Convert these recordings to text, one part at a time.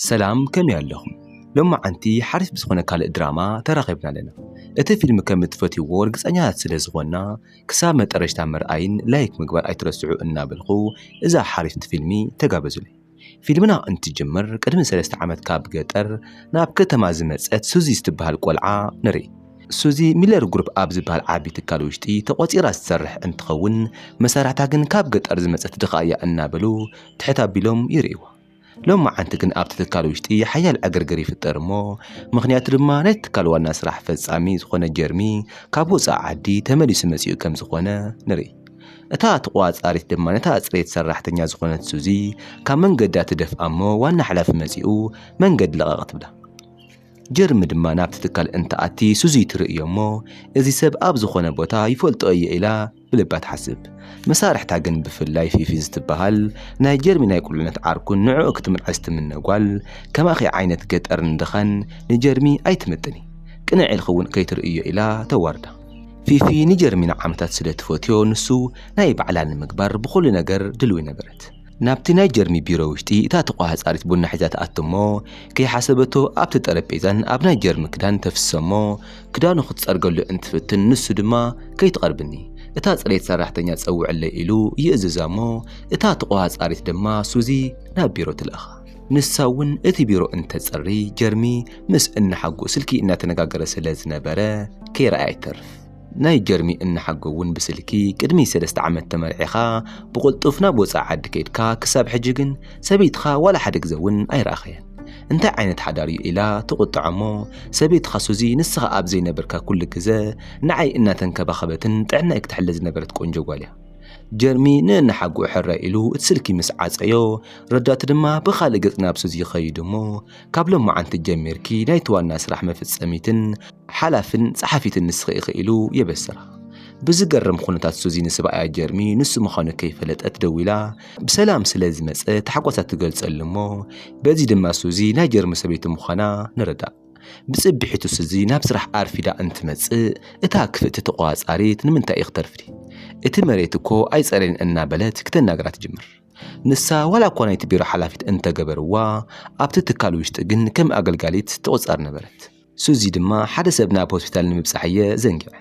ሰላም፣ ከመይ ኣለኹም? ሎማዓንቲ ሓሪፍ ብዝኾነ ካልእ ድራማ ተራኺብና ኣለና። እቲ ፊልም ከም እትፈትይዎ ርግጸኛታት ስለ ዝኾንና፣ ክሳብ መጠረሽታ ምርኣይን ላይክ ምግባር ኣይትረስዑ እናበልኹ፣ እዛ ሓሪፍቲ ፊልሚ ተጋበዙለይ። ፊልምና እንትጅምር፣ ቅድሚ ሰለስተ ዓመት ካብ ገጠር ናብ ከተማ ዝመጸት ሱዚ ዝትበሃል ቆልዓ ንርኢ። ሱዚ ሚለር ግሩፕ ኣብ ዝበሃል ዓቢ ትካል ውሽጢ ተቖጺራ ዝትሰርሕ እንትኸውን፣ መሳርሕታ ግን ካብ ገጠር ዝመጸት ድኻ እያ እናበሉ ትሕት ኣቢሎም ይርእይዋ። ሎማዓንቲ ግን ኣብቲ ትካል ውሽጢ ሓያል ዕግርግር ይፍጠር እሞ፣ ምኽንያቱ ድማ ናይ ትካል ዋና ስራሕ ፈጻሚ ዝኾነ ጀርሚ ካብ ወጻኢ ዓዲ ተመሊሱ መጺኡ ከም ዝኾነ ንርኢ። እታ ተቖጻጻሪት ድማ ነታ ጽሬት ሰራሕተኛ ዝኾነት ሱዚ ካብ መንገዳ ትደፍኣ እሞ፣ ዋና ሓላፊ መጺኡ መንገዲ ልቐቕ ትብላ። ጀርሚ ድማ ናብቲ ትካል እንትኣቲ ሱዚ ትርእዮ እሞ፣ እዚ ሰብ ኣብ ዝኾነ ቦታ ይፈልጦ እየ ኢላ ብልባ ትሓስብ። መሳርሕታ ግን ብፍላይ ፊፊ ዝትበሃል ናይ ጀርሚ ናይ ቁልዕነት ዓርኩን ንዕኡ ክትምርዐስ ትምነ ጓል፣ ከማኺ ዓይነት ገጠርን ድኻን ንጀርሚ ኣይትምጥኒ። ቅንዕ ኢልኺ እውን ከይትርእዮ ኢላ ተዋርዳ። ፊፊ ንጀርሚ ንዓመታት ስለ ትፈትዮ ንሱ ናይ ባዕላ ንምግባር ብኹሉ ነገር ድልዊ ነበረት። ናብቲ ናይ ጀርሚ ቢሮ ውሽጢ እታ ተቆጻጻሪት ቡና ሒዛ ትኣቱ እሞ፣ ከይሓሰበቶ ኣብቲ ጠረጴዛን ኣብ ናይ ጀርሚ ክዳን ተፍስሶ እሞ፣ ክዳኑ ክትጸርገሉ እንትፍትን ንሱ ድማ ከይትቐርብኒ፣ እታ ጽሬት ሰራሕተኛ ጸውዕለይ ኢሉ ይእዝዛ እሞ፣ እታ ተቆጻጻሪት ድማ ሱዚ ናብ ቢሮ ትልእኻ። ንሳ እውን እቲ ቢሮ እንተጽሪ ጀርሚ ምስ እናሓጉ ስልኪ እናተነጋገረ ስለ ዝነበረ ከይረኣያ ኣይተርፍ። ናይ ጀርሚ እናሓጎ እውን ብስልኪ ቅድሚ ሰለስተ ዓመት ተመርዒኻ ብቕልጡፍ ናብ ወፃኢ ዓዲ ከይድካ ክሳብ ሕጂ ግን ሰበይትኻ ዋላ ሓደ ግዘ እውን ኣይረኣኸያን። እንታይ ዓይነት ሓዳር እዩ ኢላ ትቑጥዖ እሞ ሰበይትኻ ሱዚ ንስኻ ኣብ ዘይነበርካ ኩሉ ግዘ ንዓይ እናተንከባኸበትን ጥዕናይ ክትሕለ ዝነበረት ቆንጆ ጓል እያ። ጀርሚ ንእናሓጉኡ ሕራይ ኢሉ እቲ ስልኪ ምስ ዓፀዮ ረዳቱ ድማ ብኻልእ ገፅ ናብ ሱዚ ይኸይድ እሞ ካብ ሎማዓንቲ ጀሚርኪ ናይቲ ዋና ስራሕ መፈፀሚትን ሓላፍን ጸሓፊትን ንስኺ ኢኺ ኢሉ የበስራ። ብዝገርም ኩነታት ሱዚ ንስብኣያ ጀርሚ ንሱ ምዃኑ ከይፈለጠት ደዊላ ብሰላም ስለ ዝመጸ ታሕጓሳ ትገልጸሉ እሞ በዚ ድማ ሱዚ ናይ ጀርሚ ሰበይቲ ምዃና ንርዳእ። ብጽብሒቱ ሱዚ ናብ ስራሕ ኣርፊዳ እንትመጽእ እታ ክፍእቲ ተቖጻጻሪት ንምንታይ ኢኺ ተርፍዲ? እቲ መሬት እኮ ኣይጸረይን እናበለት ክተናግራ ትጅምር። ንሳ ዋላ እኳ ናይቲ ቢሮ ሓላፊት እንተገበርዋ ኣብቲ ትካል ውሽጢ ግን ከም ኣገልጋሊት ትቑጸር ነበረት። ሱዚ ድማ ሓደ ሰብ ናብ ሆስፒታል ንምብጻሕ እየ ዘንጊዐ።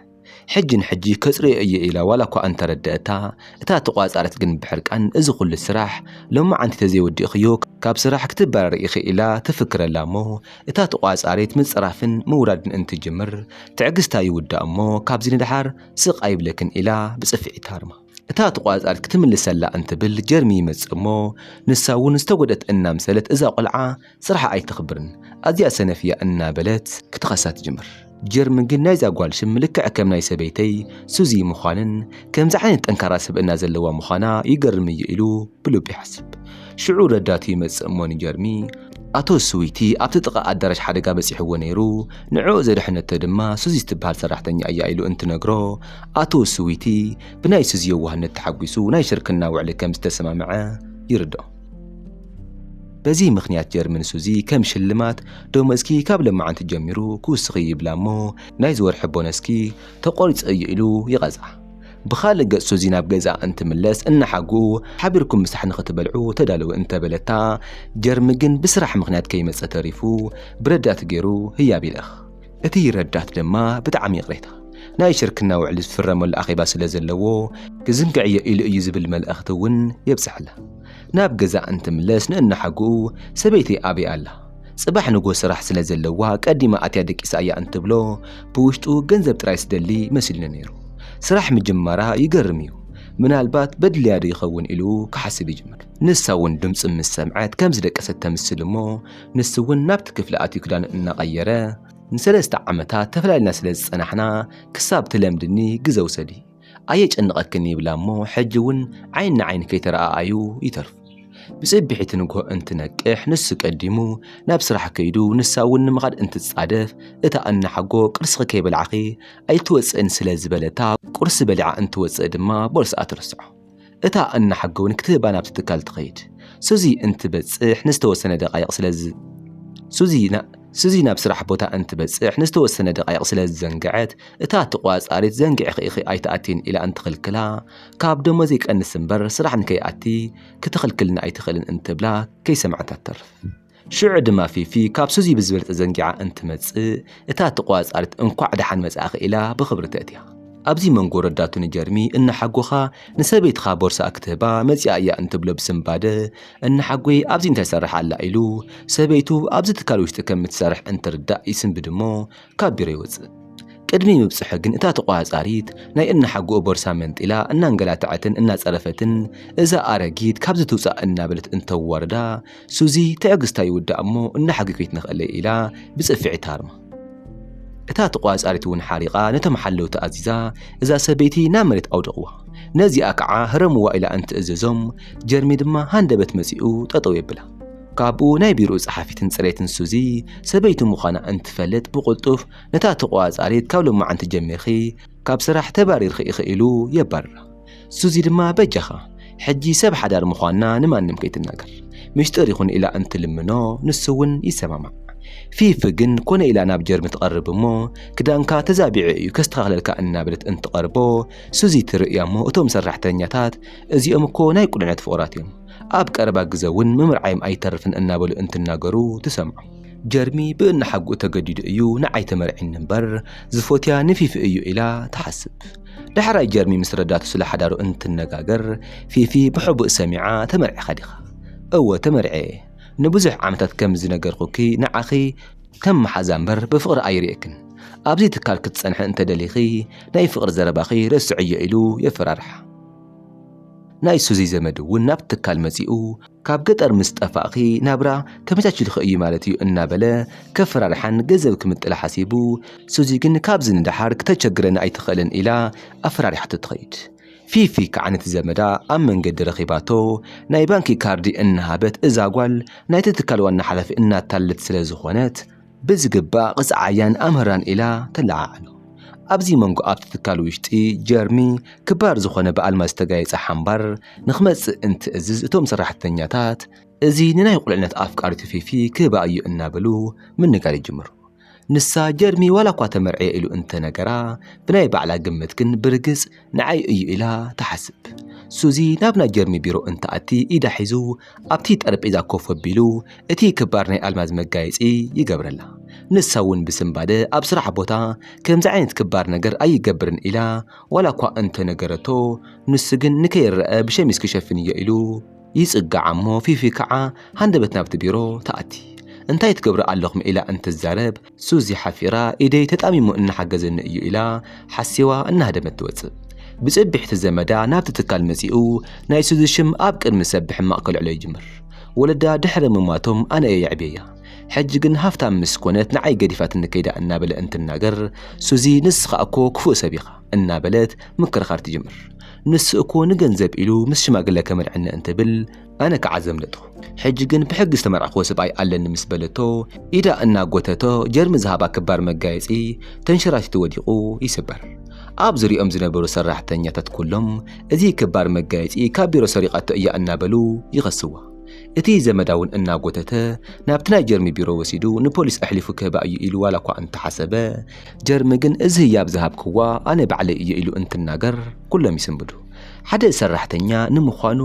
ሕጂ ንሕጂ ከጽርዮ እየ ኢላ ዋላ እኳ እንተረደእታ እታ ተቋጻሪት ግን ብሕርቃን እዚ ኩሉ ስራሕ ሎማዓንቲ ተዘይወዲእኽዮ ካብ ስራሕ ክትባረር ኢኺ ኢላ ትፍክረላ እሞ እታ ተቋጻሪት ምጽራፍን ምውራድን እንትጅምር ትዕግስታ ይውዳእ እሞ ካብዚ ንደሓር ስቕ ኣይብለክን ኢላ ብጽፍዒት ታርማ። እታ ተቋጻሪት ክትምልሰላ እንትብል ጀርሚ ይመጽእ እሞ ንሳ እውን ዝተጎደት እናምሰለት እዛ ቆልዓ ስርሓ ኣይተኽብርን ኣዝያ ሰነፍ እያ እናበለት ክትኸሳ ትጅምር። ጀርሚ ግን ናይዛ ጓል ሽም ልክዕ ከም ናይ ሰበይተይ ሱዚ ምዃንን ከምዚ ዓይነት ጠንካራ ስብእና ዘለዋ ምዃና ይገርም እዩ ኢሉ ብልቡ ይሓስብ። ሽዑ ረዳቱ ይመጽእ እሞ ንጀርሚ ኣቶ ስዊቲ ኣብቲ ጥቓ ኣዳራሽ ሓደጋ በጺሕዎ ነይሩ፣ ንዕኡ ዘድሐነቶ ድማ ሱዚ ትበሃል ሰራሕተኛ እያ ኢሉ እንትነግሮ ኣቶ ስዊቲ ብናይ ሱዚ የዋህነት ተሓጒሱ ናይ ሽርክና ውዕሊ ከም ዝተሰማምዐ ይርድኦ። በዚ ምኽንያት ጀርሚ ንሱዚ ከም ሽልማት ደሞዝኪ ካብ ለማዓንቲ ጀሚሩ ክውስኺ ይብላ እሞ ናይዚ ወርሒ ቦነስኪ ተቖሪጹ እዩ ኢሉ ይቐዝዓ። ብኻልእ ገጽ ሱዚ ናብ ገዛ እንትምለስ እናሓጉ ሓቢርኩም ምሳሕ ንኽትበልዑ ተዳለዉ እንተበለታ ጀርሚ ግን ብስራሕ ምኽንያት ከይመጸ ተሪፉ ብረዳት ገይሩ ህያብ ይልእኽ። እቲ ረዳት ድማ ብጣዕሚ ይቕሬታ ናይ ሽርክና ውዕሊ ዝፍረመሉ ኣኼባ ስለ ዘለዎ ክዝንግዕዮ ኢሉ እዩ ዝብል መልእኽቲ እውን የብጽሐላ። ናብ ገዛ እንትምለስ ንእናሓጉኡ ሰበይተይ ኣበይ ኣላ? ጽባሕ ንጎ ስራሕ ስለ ዘለዋ ቀዲማ ኣትያ ደቂሳ እያ እንትብሎ ብውሽጡ ገንዘብ ጥራይ ስደሊ መሲልኒ ነይሩ። ስራሕ ምጅማራ ይገርም እዩ። ምናልባት በድልያ ዶ ይኸውን ኢሉ ክሓስብ ይጅምር። ንሳ እውን ድምፁ ምስ ሰምዐት ከም ዝደቀሰት ተምስል እሞ ንሱ እውን ናብቲ ክፍሊ ኣትዩ ክዳኑ እናቐየረ ንሰለስተ ዓመታት ተፈላሊና ስለ ዝጸናሕና ክሳብ ትለምድኒ ግዘ ውሰዲ። ኣየጨንቐክን ይብላ እሞ ሕጂ እውን ዓይኒ ንዓይኒ ከይተረኣኣዩ ይተርፉ። ብጽብሒቲ ንግሆ እንትነቅሕ ንሱ ቀዲሙ ናብ ስራሕ ከይዱ ንሳ እውን ንምኻድ እንትጻደፍ እታ እናሓጎ ቅርስኺ ከይበላዕኺ ኣይትወጽእን ስለ ዝበለታ ቁርሲ በሊዓ እንትወጽእ ድማ ቦርስኣ ትርስዖ። እታ እናሓጎ እውን ክትህባ ናብቲ ትካል ትኸይድ። ሱዚ እንትበጽሕ ንዝተወሰነ ደቃይቕ ስለ ዝ- ሱዚ ና- ሱዚ ናብ ስራሕ ቦታ እንትበጽሕ ንዝተወሰነ ደቃይቕ ስለ ዝዘንግዐት እታ ተቋጻሪት ዘንጊዕኺ ኢኺ ኣይትኣትይን ኢላ እንትኽልክላ ካብ ደሞዘይ ቀንስ እምበር ስራሕ ንከይኣቲ ክትኽልክልኒ ኣይትኽእልን እንትብላ ከይሰምዓታ ትተርፍ። ሽዑ ድማ ፊፊ ካብ ሱዚ ብዝበልጸ ዘንጊዓ እንትመጽእ፣ እታ ተቋጻሪት እንኳዕ ደሓን መጻእኺ ኢላ ብኽብሪ ተእትያ። ኣብዚ መንጎ ረዳቱ ንጀርሚ እናሓጎኻ ንሰበይትኻ ቦርሳ ክትህባ መጺኣ እያ እንትብሎ ብስንባደ፣ እናሓጎየ ኣብዚ እንታይ ሰርሕ ኣላ ኢሉ ሰበይቱ ኣብዚ ትካል ውሽጢ ከም እትሰርሕ እንትርዳእ ይስንብድ እሞ ካብ ቢሮ ይወጽእ። ቅድሚ ምብጽሑ ግን እታ ተቋጻሪት ናይ እናሓጎኡ ቦርሳ መንጢላ እናንገላተዐትን እናጸረፈትን፣ እዛ ኣረጊት ካብዚ ትውጻእ እናበለት እንተዋርዳ፣ ሱዚ ትዕግስታ ይውዳእ እሞ እናሓጎይኩ ኣይትነኽእለይ ኢላ ብጽፍዒ ትሃርማ። እታ ተቋጻሪት እውን ሓሪቓ ነቶም ሓለውቲ ኣዚዛ እዛ ሰበይቲ ናብ መሬት ኣውደቕዋ። ነዚኣ ከዓ ህረምዋ ኢላ እንትእዘዞም፣ ጀርሚ ድማ ሃንደበት መጺኡ ጠጠው የብላ። ካብኡ ናይ ቢሮኡ ጸሓፊትን ጽሬትን ሱዚ ሰበይቱ ምዃና እንትፈልጥ ብቕልጡፍ ነታ ተቋጻሪት ካብ ሎማዓንቲ ጀሚርኺ ካብ ስራሕ ተባሪርኺ ኢኺ ኢሉ የባርራ። ሱዚ ድማ በጃኻ ሕጂ ሰብ ሓዳር ምዃንና ንማንም ከይትናገር፣ ሚስጥር ይኹን ኢላ እንትልምኖ ንሱ እውን ይሰማማዕ። ፊፊ ግን ኮነ ኢላ ናብ ጀርሚ ትቐርብ እሞ ክዳንካ ተዛቢዑ እዩ ከስተኻኽለልካ እናበለት እንትቐርቦ ሱዚ ትርእያ እሞ እቶም ሰራሕተኛታት እዚኦም እኮ ናይ ቁልዕነት ፍቑራት እዮም፣ ኣብ ቀረባ ግዘ እውን ምምርዓዮም ኣይተርፍን እናበሉ እንትናገሩ ትሰምዖም። ጀርሚ ብእናሓጉኡ ተገዲዱ እዩ ንዓይ ተመርዒኒ እምበር ዝፎትያ ንፊፊ እዩ ኢላ ትሓስብ። ዳሕራይ ጀርሚ ምስ ረዳቱ ስለ ሓዳሩ እንትነጋገር ፊፊ ብሕቡእ ሰሚዓ ተመርዒኻ ዲኻ? እወ ተመርዒ እየ። ንብዙሕ ዓመታት ከም ዝነገርኩኪ ንዓኺ ከም መሓዛ እምበር ብፍቕሪ ኣይርእየክን። ኣብዚ ትካል ክትጸንሒ እንተደሊኺ ናይ ፍቕሪ ዘረባኺ ረስዕዮ ኢሉ የፈራርሓ። ናይ ሱዚ ዘመድ እውን ናብ ትካል መጺኡ ካብ ገጠር ምስ ጠፋእኺ ናብራ ተመቻችልኺ እዩ ማለት እዩ እናበለ ከፈራርሓን ገንዘብ ክምጥላ ሓሲቡ፣ ሱዚ ግን ካብዚ ንደሓር ክተቸግረኒ ኣይትኽእልን ኢላ ኣፈራሪሓቶ ትኸይድ። ፊፊ ከዓ ነቲ ዘመዳ ኣብ መንገዲ ረኺባቶ ናይ ባንኪ ካርዲ እናሃበት እዛ ጓል ናይቲ ትካል ዋና ሓላፊ እናታለለት ስለ ዝኾነት ብዝግባእ ቕፅዓያን ኣምህራን ኢላ ተለዓዕሎ። ኣብዚ መንጎ ኣብቲ ትካል ውሽጢ ጀርሚ ክባር ዝኾነ ብኣልማዝ ዝተጋየፀ ሓምባር ንኽመፅእ እንትእዝዝ እቶም ሰራሕተኛታት እዚ ንናይ ቁልዕነት ኣፍቃሪቱ ፊፊ ክህባ እዩ እናበሉ ምንጋር ይጅምሩ። ንሳ ጀርሚ ዋላ እኳ ተመርዕየ ኢሉ እንተነገራ ብናይ ባዕላ ግምት ግን ብርግፅ ንዓይ እዩ ኢላ ትሓስብ። ሱዚ ናብ ናይ ጀርሚ ቢሮ እንትኣቲ ኢዳ ሒዙ ኣብቲ ጠረጴዛ ኮፍ ኣቢሉ እቲ ክባር ናይ ኣልማዝ መጋየፂ ይገብረላ። ንሳ እውን ብስንባደ ኣብ ስራሕ ቦታ ከምዚ ዓይነት ክባር ነገር ኣይገብርን ኢላ ዋላ እኳ እንተነገረቶ ንሱ ግን ንከይረአ ብሸሚዝ ክሸፍን እዮ ኢሉ ይጽጋዓ እሞ ፊፊ ከዓ ሃንደበት ናብቲ ቢሮ ትኣቲ። እንታይ ትገብሩ ኣለኹም ኢላ እንትዛረብ ሱዚ ሓፊራ ኢደይ ተጣሚሙ እናሓገዘኒ እዩ ኢላ ሓሲዋ እናሃደመት ትወጽእ። ብጽብሕቲ ዘመዳ ናብቲ ትካል መጺኡ ናይ ሱዚ ሽም ኣብ ቅድሚ ሰብ ብሕማቕ ከልዕሎ ይጅምር። ወለዳ ድሕሪ ምማቶም ኣነ እየ የዕብየያ። ሕጂ ግን ሃፍታም ምስ ኮነት ንዓይ ገዲፋትኒ ከይዳ እናበለ እንትናገር ሱዚ ንስኻ እኮ ክፉእ ሰብ ኢኻ እናበለት ምክርኻር ትጅምር። ንሱ እኮ ንገንዘብ ኢሉ ምስ ሽማግለ ከመርዕኒ እንትብል ኣነ ከዓ ዘምለጥኹ። ሕጂ ግን ብሕጊ ዝተመርዕኽዎ ሰብኣይ ኣለኒ ምስ በለቶ ኢዳ እናጎተቶ ጀርሚ ዝሃባ ክባር መጋየፂ ተንሸራቲቱ ወዲቑ ይስበር። ኣብ ዙሪኦም ዝነበሩ ሰራሕተኛታት ኩሎም እዚ ክባር መጋየፂ ካብ ቢሮ ሰሪቓቶ እያ እናበሉ ይኸስዋ። እቲ ዘመዳ እውን እናጎተተ ናብቲ ናይ ጀርሚ ቢሮ ወሲዱ ንፖሊስ ኣሕሊፉ ክህባ እዩ ኢሉ ዋላ እኳ እንተሓሰበ ጀርሚ ግን እዚ ህያብ ዝሃብክዋ ኣነ ባዕለይ እየ ኢሉ እንትናገር ኩሎም ይስንብዱ። ሓደ ሰራሕተኛ ንምዃኑ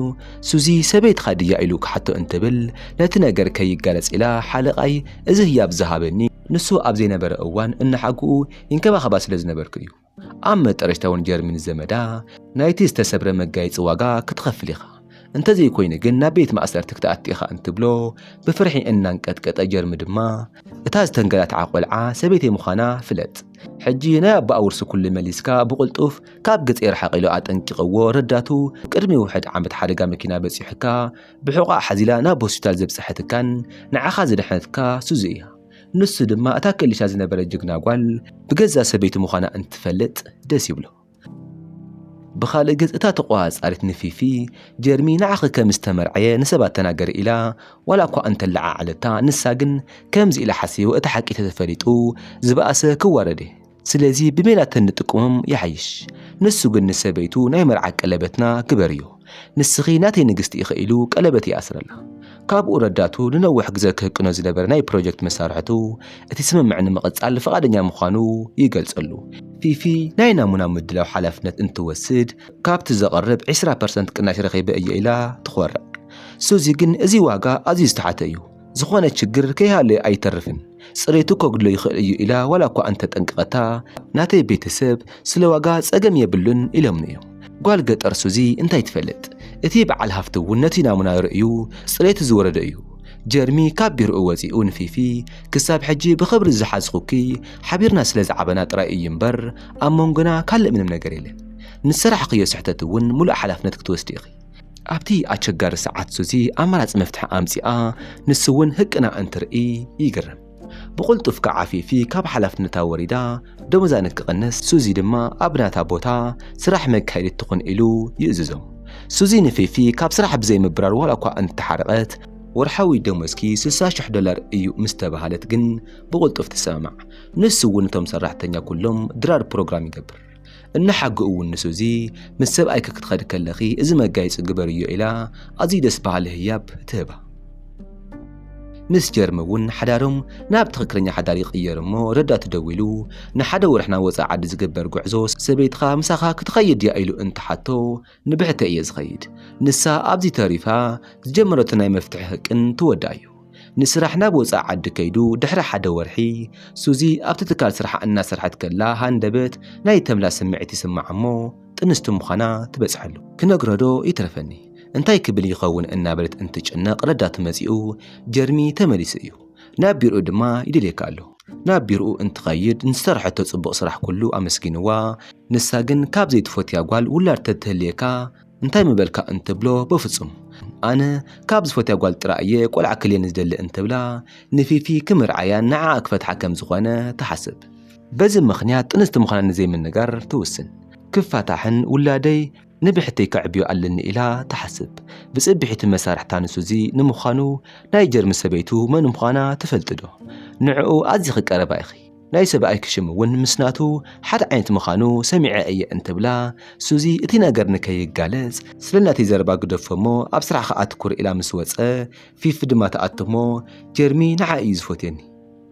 ሱዚ ሰበይትኻ ድያ ኢሉ ክሓቶ እንትብል ነቲ ነገር ከይጋለጽ ኢላ ሓለቓይ እዚ ህያብ ዝሃበኒ ንሱ ኣብ ዘይነበረ እዋን እናሓግኡ ይንከባኸባ ስለ ዝነበርኩ እዩ። ኣብ መጠረሽታ እውን ጀርሚ ንዘመዳ ናይቲ ዝተሰብረ መጋየፂ ዋጋ ክትኸፍል ኢኻ፣ እንተዘይኮይኑ ግን ናብ ቤት ማእሰርቲ ክትኣቲ ኢኻ እንትብሎ ብፍርሒ እናንቀጥቀጠ ጀርሚ ድማ እታ ዝተንገላትዓ ቆልዓ ሰበይተይ ምዃና ፍለጥ፣ ሕጂ ናይ ኣቦኣ ውርሲ ኩሉ መሊስካ ብቕልጡፍ ካብ ገፀይ ርሓቕ ኢሉ ኣጠንቂቕዎ ረዳቱ ቅድሚ ውሕድ ዓመት ሓደጋ መኪና በፂሑካ ብሕቋ ሓዚላ ናብ ሆስፒታል ዘብፀሐትካን ንዓኻ ዘድሐነትካ ሱዚ እያ። ንሱ ድማ እታ ክእልሻ ዝነበረ ጅግና ጓል ብገዛ ሰበይቱ ምዃና እንትፈልጥ ደስ ይብሎ። ብኻልእ ገጽ እታ ተቆጻጻሪት ንፊፊ ጀርሚ ንዓኺ ከም ዝተመርዐየ ንሰባት ተናገሪ ኢላ ዋላ እኳ እንተለዓዓለታ ንሳ ግን ከምዚ ኢላ ሓሲቡ እቲ ሓቂ ተተፈሊጡ ዝበኣሰ ክዋረድ እየ። ስለዚ ብሜላተን ንጥቅሞም ይሓይሽ። ንሱ ግን ንሰበይቱ ናይ መርዓ ቀለበትና ግበርዮ። ንስኺ ናተይ ንግስቲ ኢኺ ኢሉ ቀለበት ይኣስረላ። ካብኡ ረዳቱ ንነዊሕ ግዘ ክህቅኖ ዝነበረ ናይ ፕሮጀክት መሳርሕቱ እቲ ስምምዕ ንምቕጻል ፍቓደኛ ምዃኑ ይገልጸሉ። ፊፊ ናይ ናሙና ምድላው ሓላፍነት እንትወስድ ካብቲ ዘቕርብ ዕስራ ፐርሰንት ቅናሽ ረኺበ እየ ኢላ ትኾርዕ። ሱዚ ግን እዚ ዋጋ ኣዝዩ ዝተሓተ እዩ። ዝኾነ ችግር ከይሃለ ኣይተርፍን፣ ጽሬቱ ከጉድሎ ይኽእል እዩ ኢላ ዋላ እኳ እንተጠንቀቐታ፣ ናተይ ቤተሰብ ስለ ዋጋ ጸገም የብሉን ኢሎምኒ እዮም። ጓል ገጠር ሱዚ እንታይ ትፈልጥ? እቲ በዓል ሃፍቲ እውን ነቲ ናሙና ርእዩ ጽሬቱ ዝወረዶ እዩ። ጀርሚ ካብ ቢሮኡ ወጺኡ ንፊፊ፣ ክሳብ ሕጂ ብኽብሪ ዝሓዝኹኪ፣ ሓቢርና ስለ ዝዓበና ጥራይ እዩ እምበር፣ ኣብ መንጎና ካልእ ምንም ነገር የለን። ንዝሰራሕኽዮ ስሕተት እውን ሙሉእ ሓላፍነት ክትወስዲ ኢኺ። ኣብቲ ኣቸጋሪ ሰዓት ሱዚ ኣማራጺ መፍትሒ ኣምጺኣ፣ ንሱ እውን ህቅና እንትርኢ ይግረም። ብቕልጡፍ ከዓ ፊፊ ካብ ሓላፍነታ ወሪዳ፣ ደሞዛ ንክቕነስ፣ ሱዚ ድማ ኣብ ናታ ቦታ ስራሕ መካየዲት ትኹን ኢሉ ይእዝዞም። ሱዚ ንፊፊ ካብ ስራሕ ብዘይ ምብራር ዋላ እኳ እንተሓረቐት፣ ወርሓዊ ደሞዝኪ ስልሳ ሽሕ ዶላር እዩ ምስ ተባሃለት ግን ብቕልጡፍ ትሰማማዕ። ንሱ እውን ነቶም ሰራሕተኛ ኩሎም ድራር ፕሮግራም ይገብር። እናሓግኡ እውን ንሱዚ፣ ምስ ሰብኣይኪ ክትኸዲ ከለኺ እዚ መጋየፂ ግበርዮ ኢላ ኣዝዩ ደስ በሃሊ ህያብ ትህባ። ምስ ጀርሚ እውን ሓዳሮም ናብ ትኽክለኛ ሓዳር ይቕየር እሞ ረዳቱ ደዊሉ ንሓደ ወርሒ ናብ ወፃኢ ዓዲ ዝግበር ጉዕዞ ሰበይትኻ ምሳኻ ክትኸይድ ድያ ኢሉ እንትሓቶ ንብሕተይ እየ ዝኸይድ። ንሳ ኣብዚ ተሪፋ ዝጀመረቶ ናይ መፍትሒ ህቅን ትወድኣ እዩ። ንስራሕ ናብ ወፃኢ ዓዲ ከይዱ ድሕሪ ሓደ ወርሒ ሱዚ ኣብቲ ትካል ስራሓ እናሰርሐት ከላ ሃንደበት ናይ ተምላ ስምዒት ይስማዓ እሞ ጥንስቲ ምዃና ትበፅሐሉ። ክነግረዶ ይትረፈኒ እንታይ ክብል ይኸውን እናበለት እንትጭነቕ ረዳቱ መፂኡ ጀርሚ ተመሊሱ እዩ። ናብ ቢሮኡ ድማ ይደልየካ ኣሎ። ናብ ቢሮኡ እንትኸይድ ንዝሰርሐቶ ፅቡቕ ስራሕ ኩሉ ኣመስጊንዋ። ንሳ ግን ካብ ዘይትፈትያ ጓል ውላድ ተትህልየካ እንታይ ምበልካ እንትብሎ በፍፁም ኣነ ካብ ዝፈትያ ጓል ጥራይ እየ ቆልዓ ክልየኒ ዝደሊ እንትብላ ንፊፊ ክምርዓያን ንዓኣ ክፈትሓ ከም ዝኾነ ትሓስብ። በዚ ምኽንያት ጥንስቲ ምዃና ንዘይምንጋር ትውስን። ክፋታሕን ውላደይ ንብሕተይ ከዕብዮ ኣለኒ ኢላ ትሓስብ። ብፅብሒቲ መሳርሕታ ንሱዚ ንምዃኑ ናይ ጀርሚ ሰበይቱ መን ምዃና ትፈልጢ ዶ? ንዕኡ ኣዚኺ ቀረባ ኢኺ። ናይ ሰብኣይኪ ሽም እውን ምስ ናቱ ሓደ ዓይነት ምዃኑ ሰሚዐ እየ እንትብላ ሱዚ እቲ ነገር ንከይጋለፅ ስለ ናተይ ዘረባ ግደፎ እሞ ኣብ ስራሕኻ ኣትኩር ኢላ ምስ ወፀ ፊፊ ድማ ትኣቱ እሞ ጀርሚ ንዓይ እዩ ዝፈትየኒ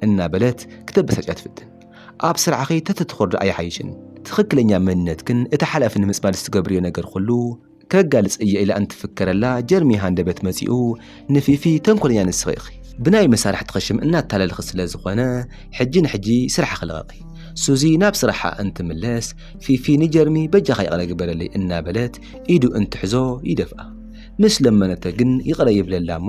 እናበለት ክተበሳጫ ትፍትን። ኣብ ስራሕኺ ተተትኾርዶ ኣይሓይሽን? ትኽክለኛ መንነትክን እቲ ሓላፊ ንምፅባል ዝትገብርዮ ነገር ኩሉ ከጋልፅ እየ ኢላ እንትፍከረላ ጀርሚ ሃንደበት መፂኡ ንፊፊ ተንኮለኛ ንስኺ ኢኺ። ብናይ መሳርሕትኺ ሽም እናታለልኺ ስለ ዝኾነ ሕጂ ንሕጂ ስራሕኺ ልቐቒ። ሱዚ ናብ ስራሓ እንትምለስ ፊፊ ንጀርሚ በጃኻ ይቕረ ግበረለይ እናበለት ኢዱ እንትሕዞ ይደፍኣ። ምስ ለመነቶ ግን ይቕረ ይብለላ እሞ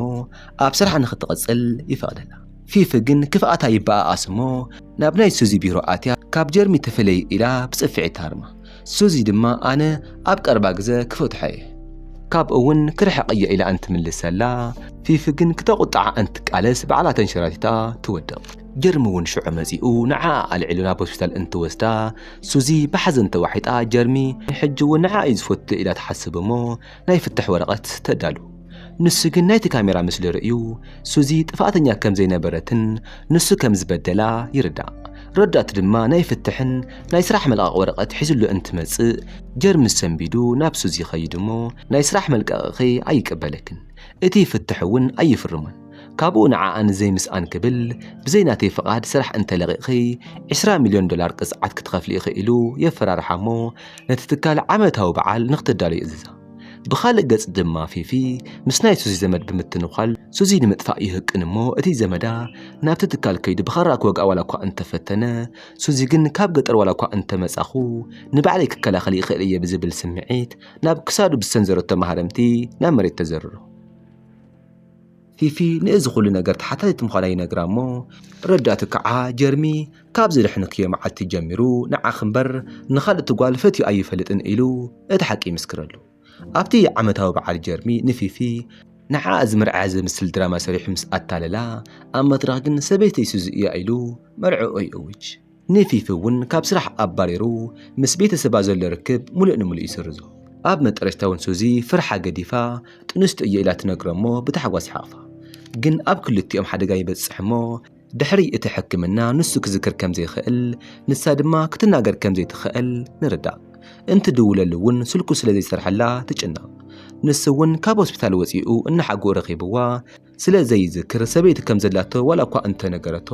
ኣብ ስራሕ ንኽትቕፅል ይፈቕደላ። ፊፊ ግን ክፍኣታ ይበኣኣስ እሞ ናብ ናይ ሱዚ ቢሮ ኣትያ ካብ ጀርሚ ተፈለይ ኢላ ብፅፍዒ ታርማ። ሱዚ ድማ ኣነ ኣብ ቀረባ ግዘ ክፈትሖ እየ። ካብኡ እውን ክርሕቕ እየ ኢላ እንትምልሰላ ፊፊ ግን ክተቑጥዓ እንትቃለስ ባዕላ ተንሸራቲታ ትወድቕ። ጀርሚ እውን ሽዑ መፂኡ ንዓኣ ኣልዒሉ ናብ ሆስፒታል እንትወስዳ ሱዚ ብሓዘን ተዋሒጣ ጀርሚ ሕጂ እውን ንዓ እዩ ዝፈቱ ኢላ ትሓስብ እሞ ናይ ፍትሕ ወረቐት ተዳሉ። ንሱ ግን ናይቲ ካሜራ ምስሊ ርእዩ ሱዚ ጥፍኣተኛ ከም ዘይነበረትን ንሱ ከም ዝበደላ ይርዳእ። ረዳቱ ድማ ናይ ፍትሕን ናይ ስራሕ መልቀቕ ወረቐት ሒዝሉ እንትመጽእ ጀርሚ ሰንቢዱ ናብ ሱዚ ይኸይድ እሞ ናይ ስራሕ መልቀቕኺ ኣይቀበለክን፣ እቲ ፍትሕ እውን ኣይፍርሞን። ካብኡ ንዓኣ ንዘይምስኣን ክብል ብዘይ ናተይ ፍቓድ ስራሕ እንተለቒቕኺ ዕስራ ሚልዮን ዶላር ቅፅዓት ክትኸፍሊ ኢኺ ኢሉ የፈራርሓ እሞ ነቲ ትካል ዓመታዊ በዓል ንክትዳሎ ይእዝዛ። ብኻልእ ገጽ ድማ ፊፊ ምስ ናይ ሱዚ ዘመድ ብምትንዃል ሱዚ ንምጥፋእ ይህቅን እሞ እቲ ዘመዳ ናብቲ ትካል ከይዱ ብኻራ ክወግኣ ዋላ እኳ እንተፈተነ ሱዚ ግን ካብ ገጠር ዋላ እኳ እንተመጻኹ ንባዕለይ ክከላኸል ይኽእል እየ ብዝብል ስምዒት ናብ ክሳዱ ብዝሰንዘረቶ ማህረምቲ ናብ መሬት ተዘርሮ። ፊፊ ንእዚ ኩሉ ነገር ተሓታቲት ምዃና ይነግራ እሞ ረዳቱ ከዓ ጀርሚ ካብ ዝደሕንክዮ መዓልቲ ጀሚሩ ንዓኺ እምበር ንኻልእቲ ጓል ፈትዩ ኣይፈልጥን ኢሉ እቲ ሓቂ ይምስክረሉ። ኣብቲ ዓመታዊ በዓል ጀርሚ ንፊፊ ንዓኣ ዝምርዓያ ዝምስል ድራማ ሰሪሑ ምስ ኣታለላ ኣብ መድረኽ ግን ሰበይተይ ሱዚ እያ ኢሉ መርዕኦ ይእውጅ። ንፊፊ እውን ካብ ስራሕ ኣባሪሩ ምስ ቤተሰባ ዘሎ ርክብ ሙሉእ ንሙሉእ ይስርዞ። ኣብ መጠረሽታ እውን ሱዚ ፍርሓ ገዲፋ ጥንስቲ እየ ኢላ ትነግሮ እሞ ብታሕጓስ ይሓቕፋ። ግን ኣብ ክልቲኦም ሓደጋ ይበፅሕ እሞ ድሕሪ እቲ ሕክምና ንሱ ክዝክር ከም ዘይኽእል ንሳ ድማ ክትናገር ከም ዘይትኽእል ንርዳእ። እንትድውለሉ እውን ስልኩ ስለ ዘይሰርሐላ ትጭነቕ። ንሱ እውን ካብ ሆስፒታል ወፂኡ እናሓጎ ረኺብዋ ስለ ዘይዝክር ሰበይቲ ከም ዘላቶ ዋላ እኳ እንተነገረቶ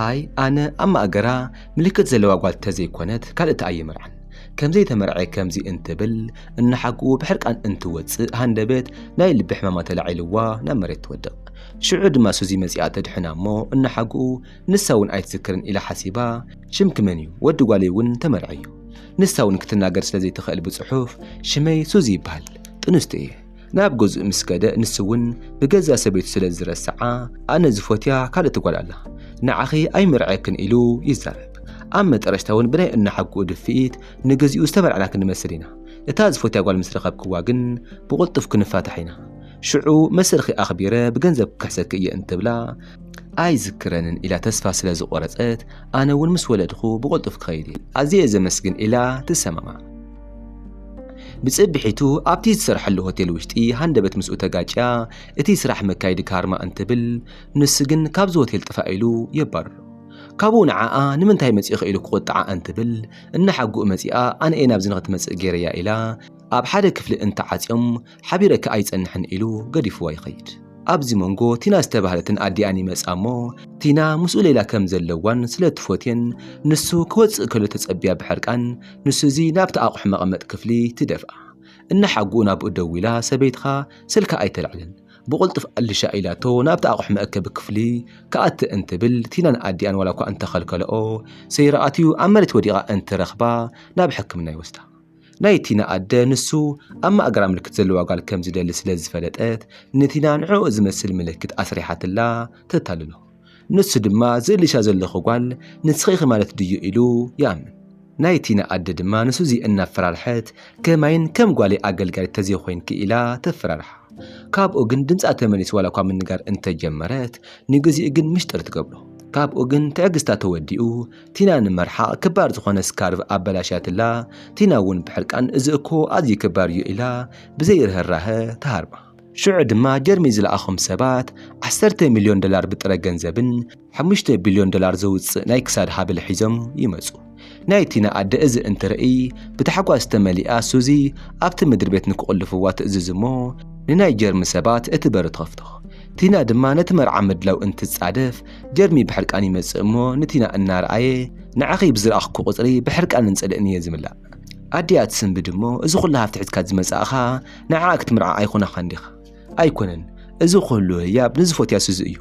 ኣይ ኣነ ኣብ ማእገራ ምልክት ዘለዋ ጓል ተዘይኮነት ካልእቲ ኣይምርዓን። ከም ዘይተመርዐ ከምዚ እንትብል እናሓግኡ ብሕርቃን እንትወጽእ ሃንደበት ናይ ልቢ ሕማማ ተላዒልዋ ናብ መሬት ትወድቕ። ሽዑ ድማ ሱዚ መጺኣ ተድሕና እሞ እናሓግኡ ንሳ እውን ኣይትዝክርን ኢላ ሓሲባ ሽምኪ መን እዩ? ወዲ ጓለይ እውን ተመርዐ እዩ። ንሳ እውን ክትናገር ስለ ዘይትኽእል ብጽሑፍ ሽመይ ሱዚ ይበሃል። ጥንስቲ እየ። ናብ ገዝኡ ምስ ከደ ንሱ እውን ብገዛ ሰበይቱ ስለ ዝረስዓ ኣነ ዝፎትያ ካልእ ትጓል ኣላ። ንዓኺ ኣይምርዐክን ኢሉ ይዛረብ። ኣብ መጠረሽታ እውን ብናይ እናሓግኡ ድፍኢት ንግዚኡ ዝተመርዐና ክንመስል ኢና። እታ ዝፎትያ ጓል ምስ ረኸብክዋ ግን ብቕልጡፍ ክንፋታሕ ኢና። ሽዑ መሰልኺ ኣኽቢረ ብገንዘብ ክክሕሰኪ እየ እንትብላ ኣይዝክረንን ኢላ ተስፋ ስለ ዝቖረጸት ኣነ እውን ምስ ወለድኹ ብቕልጡፍ ክኸይድ እየ። ኣዝየ ዘመስግን ኢላ ትሰማማዕ። ብጽብሒቱ ኣብቲ ዝሰርሐሉ ሆቴል ውሽጢ ሃንደበት ምስኡ ተጋጭያ እቲ ስራሕ መካይዲ ካርማ እንትብል ንሱ ግን ካብዚ ሆቴል ጥፋእ ኢሉ የባርሮ። ካብኡ ንዓኣ ንምንታይ መጺእኺ ኢሉ ክቑጥዓ እንትብል እናሓግኡ መጺኣ ኣነ እየ ናብዚ ንኽትመጽእ ገይረያ ኢላ ኣብ ሓደ ክፍሊ እንተዓጽዮም ሓቢረኪ ኣይጸንሕን ኢሉ ገዲፍዋ ይኸይድ። ኣብዚ መንጎ ቲና ዝተባህለትን ኣዲኣን ይመጻ እሞ ቲና ምስኡ ሌላ ከም ዘለዋን ስለ ትፎትየን ንሱ ክወጽእ ከሎ ተጸቢያ ብሕርቃን ንሱ እዚ ናብቲ ኣቑሑ መቐመጥ ክፍሊ ትደፍኣ። እናሓግኡ ናብኡ ደዊላ ሰበይትኻ ስልካ ኣይተልዕልን ብቕልጡፍ ኣልሻ ኢላቶ ናብቲ ኣቑሑ መእከቢ ክፍሊ ክኣቲ እንትብል ቲናን ኣዲኣን ዋላ እኳ እንተኸልከለኦ ሰይራ ኣትዩ ኣብ መሬት ወዲቓ እንትረኽባ ናብ ሕክምና ይወስዳ። ናይ ቲና ኣደ ንሱ ኣብ ማእገራ ምልክት ዘለዋ ጓል ከም ዝደሊ ስለ ዝፈለጠት ንቲና ንዕኡ ዝመስል ምልክት ኣስሪሓትላ ተታልሎ። ንሱ ድማ ዝእልሻ ዘለኹ ጓል ንስኺ ኢኺ ማለት ድዩ ኢሉ ይኣምን። ናይ ቲና ኣደ ድማ ንሱዚ እናፈራርሐት ከማይን ከም ጓለይ ኣገልጋሊት ተዘይኮይንኪ ኢላ ተፈራርሓ። ካብኡ ግን ድምፃ ተመሊሱ ዋላ እኳ ምንጋር እንተጀመረት ንግዚኡ ግን ምሽጥር ትገብሮ። ካብኡ ግን ትዕግስታ ተወዲኡ ቲና ንመርሓቕ ክባር ዝኾነ ስካርቭ ኣበላሽያትላ ቲና እውን ብሕርቃን እዚ እኮ ኣዝዩ ክባር እዩ ኢላ ብዘይርህራሀ ተሃርማ። ሽዑ ድማ ጀርሚ ዝለኣኹም ሰባት ዓሰርተ ሚልዮን ዶላር ብጥረ ገንዘብን ሓሙሽተ ቢልዮን ዶላር ዘውፅእ ናይ ክሳድ ሃብል ሒዞም ይመፁ። ናይ ቲና ኣደ እዚ እንትርኢ ብታሕጓስ ተመሊኣ ሱዚ ኣብቲ ምድሪ ቤት ንክቑልፍዋ ትእዝዝ እሞ ንናይ ጀርሚ ሰባት እቲ በሪ ትኸፍቶ። ቲና ድማ ነቲ መርዓ ምድላው እንትጻደፍ ጀርሚ ብሕርቃን ይመጽእ እሞ ንቲና እናረኣየ ንዓኺ ብዝረኣኽኩ ቁጽሪ ብሕርቃንን ጽልእን እየ ዝምላእ። ኣዲኣ ትስንብድ እሞ እዚ ኩሉ ሃብቲ ሒዝካ ዝመጻእኻ ንዓኣ ክትምርዓ ኣይኮናኻን ዲኻ? ኣይኮነን፣ እዚ ኩሉ ህያብ ንዝፎትያ ሱዚ እዩ።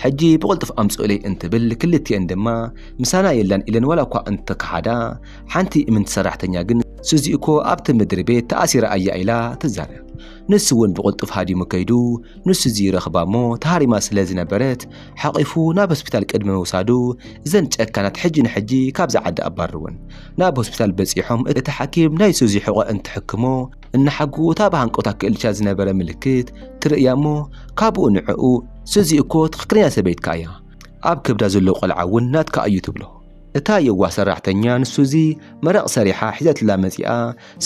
ሕጂ ብቕልጡፍ ኣምጽኡለይ እንትብል ክልቲኤን ድማ ምሳና የላን ኢለን ዋላ እኳ እንተከሓዳ ሓንቲ እምንቲ ሰራሕተኛ ግን ሱዚ እኮ ኣብቲ ምድሪ ቤት ተኣሲራ ኣያ ኢላ ትዛረብ። ንሱ እውን ብቕልጡፍ ሃዲሙ ከይዱ ንሱዚ ይረኽባ እሞ ተሃሪማ ስለ ዝነበረት ሓቒፉ ናብ ሆስፒታል ቅድሚ ምውሳዱ እዘን ጨካናት ሕጂ ንሕጂ ካብዛ ዓዲ ኣባርርወን። ናብ ሆስፒታል በጺሖም እቲ ሓኪም ናይ ሱዚ ሕቖ እንትሕክሞ እናሓጉ እታ ብሃንቀውታ ክእልሻ ዝነበረ ምልክት ትርእያ እሞ ካብኡ ንዕኡ ሱዚ እኮ ትኽክለኛ ሰበይትካ እያ። ኣብ ከብዳ ዘሎ ቆልዓ እውን ናትካ እዩ ትብሎ። እታ የዋህ ሰራሕተኛ ንሱዚ መረቕ ሰሪሓ ሒዛትላ መጺኣ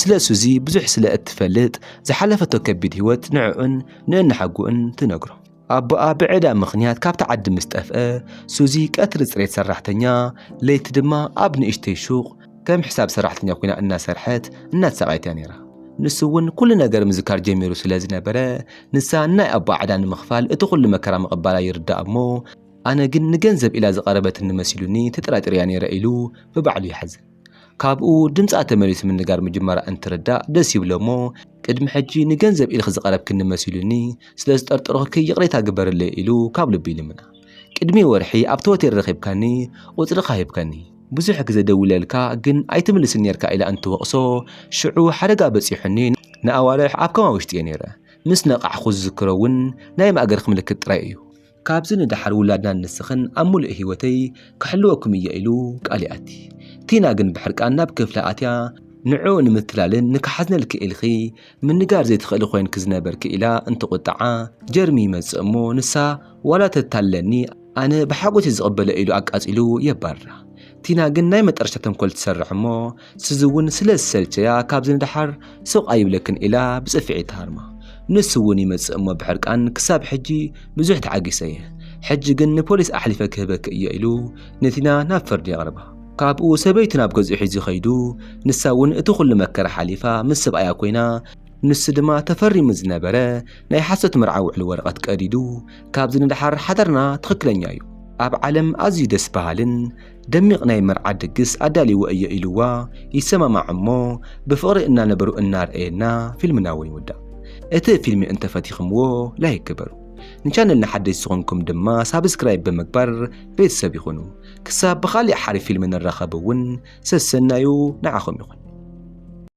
ስለ ሱዚ ብዙሕ ስለ እትፈልጥ ዝሓለፈቶ ከቢድ ህይወት ንዕኡን ንእናሓጉእን ትነግሮ። ኣቦኣ ብዕዳ ምኽንያት ካብቲ ዓዲ ምስ ጠፍአ ሱዚ ቀትሪ ጽሬት ሰራሕተኛ ለይቲ ድማ ኣብ ንእሽተይ ሹቕ ከም ሕሳብ ሰራሕተኛ ኮይና እናሰርሐት እናተሳቐየት እያ ነይራ። ንሱ እውን ኩሉ ነገር ምዝካር ጀሚሩ ስለ ዝነበረ ንሳ ንናይ ኣቦኣ ዕዳ ንምኽፋል እቲ ኩሉ መከራ ምቕባላ ይርዳእ እሞ ኣነ ግን ንገንዘብ ኢላ ዝቐረበትኒ መሲሉኒ ተጠራጢረያ ነይረ ኢሉ ብባዕሉ ይሓዝን። ካብኡ ድምጻ ተመሊሱ ምንጋር ምጅማራ እንትርዳእ ደስ ይብሎ እሞ ቅድሚ ሕጂ ንገንዘብ ኢልኺ ዝቐረብክኒ መሲሉኒ ስለ ዝጠርጠርኹኪ ይቕሬታ ግበርለይ ኢሉ ካብ ልቢ ይልምና። ቅድሚ ወርሒ ኣብቲ ሆቴል ረኺብካኒ ቁጽርኻ ሂብካኒ ብዙሕ ግዜ ደዊለልካ ግን ኣይትምልስን ኔርካ ኢላ እንትወቕሶ ሽዑ ሓደጋ በጺሑኒ ንኣዋርሕ ኣብ ከማ ውሽጢ እየ ኔረ። ምስ ነቓሕኹ ዝዝክሮ እውን ናይ ማእገርኪ ምልክት ጥራይ እዩ። ካብዚ ንደሓር ውላድናን ንስኽን ኣብ ሙሉእ ህይወተይ ክሕልወኩም እየ ኢሉ ቃል ይኣቲ። ቲና ግን ብሕርቃን ናብ ክፍላ ኣትያ ንዕኡ ንምትላልን ንክሓዝነልኪ ኢልኺ ምንጋር ዘይትኽእሊ ኮይንኪ ዝነበርኪ ኢላ እንትቑጥዓ ጀርሚ ይመጽእ እሞ ንሳ ዋላ ተታልለኒ ኣነ ብሓጎስ እየ ዝቕበሎ ኢሉ ኣቃጺሉ የባርራ። ቲና ግን ናይ መጠረሽታ ተንኮል ትሰርሕ እሞ ሱዚ እውን ስለ ዝሰልቸያ ካብዚ ንደሓር ሱቕ ኣይብለክን ኢላ ብጽፍዒ ትሃርማ። ንሱ እውን ይመጽእ እሞ ብሕርቃን ክሳብ ሕጂ ብዙሕ ተዓጊሰ እየ። ሕጂ ግን ንፖሊስ ኣሕሊፈ ክህበኪ እየ ኢሉ ንቲና ናብ ፍርዲ የቕርባ። ካብኡ ሰበይቱ ናብ ገዝኡ ሒዙ ኸይዱ ንሳ እውን እቲ ኩሉ መከራ ሓሊፋ ምስ ሰብኣያ ኮይና ንሱ ድማ ተፈሪሙ ዝነበረ ናይ ሓሶት መርዓ ውዕል ወረቐት ቀዲዱ ካብዚ ንደሓር ሓዳርና ትኽክለኛ እዩ። ኣብ ዓለም ኣዝዩ ደስ በሃልን ደሚቕ ናይ መርዓ ድግስ ኣዳልይዎ እየ ኢልዋ ይሰማማዕ እሞ ብፍቕሪ እናነበሩ እናርኣየና ፊልምና እውን ይውዳእ። እቲ ፊልሚ እንተፈቲኽምዎ ላይክ ግበሩ። ንቻነልና ሓደሽ ዝኾንኩም ድማ ሳብስክራይብ ብምግባር ቤተሰብ ይኹኑ። ክሳብ ብኻሊእ ሓሪፍ ፊልም ንራኸብ እውን ሰሰናዩ ንዓኹም ይኹን።